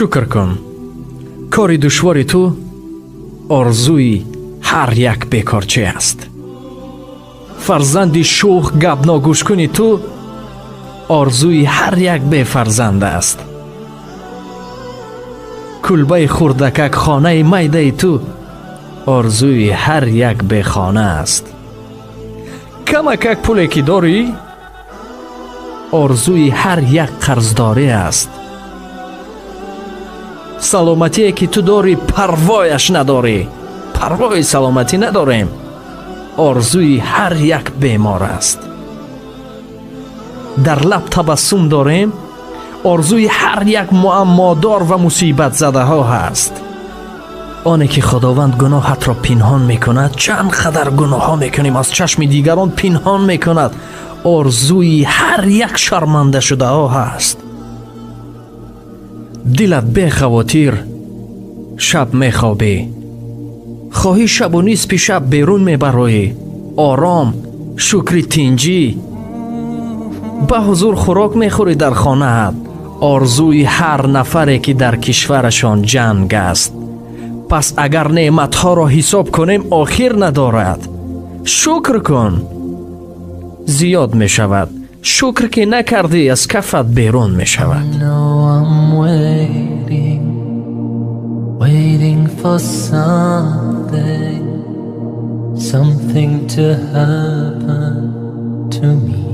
Шукр кун, кори душвори ту орзуи ҳар як бекорчӣ аст. Фарзанди шӯх гапногӯшкуни ту орзуи ҳар як бефарзанд аст. Кулбаи хурдакак, хонаи майдаи ту орзуи ҳар як бехона аст. Камакак пуле ки дорӣ, орзуи ҳар як қарздорӣ аст. Саломатие ки ту дорӣ, парвояш надорӣ, парвои саломатӣ надорем, орзуи ҳар як бемор аст. Дар лаб табассум дорем, орзуи ҳар як муаммодор ва мусибатзадаҳо ҳаст. Оне ки Худованд гуноҳатро пинҳон мекунад, чанд қадар гуноҳҳо мекунем, аз чашми дигарон пинҳон мекунад, орзуи ҳар як шармандашудаҳо ҳаст. Дилат бехавотир шаб мехобӣ, хоҳӣ шабу нисфи шаб берун мебароӣ, ором, шукри тинҷӣ, ба ҳузур хӯрок мехӯрӣ дар хонаат, орзуи ҳар нафаре ки дар кишварашон ҷанг аст. Пас агар неъматҳоро ҳисоб кунем, охир надорад. Шукр кун, зиёд мешавад. Шукр ки накардӣ, аз кафат берун мешавад. Waiting for something, something to happen to me.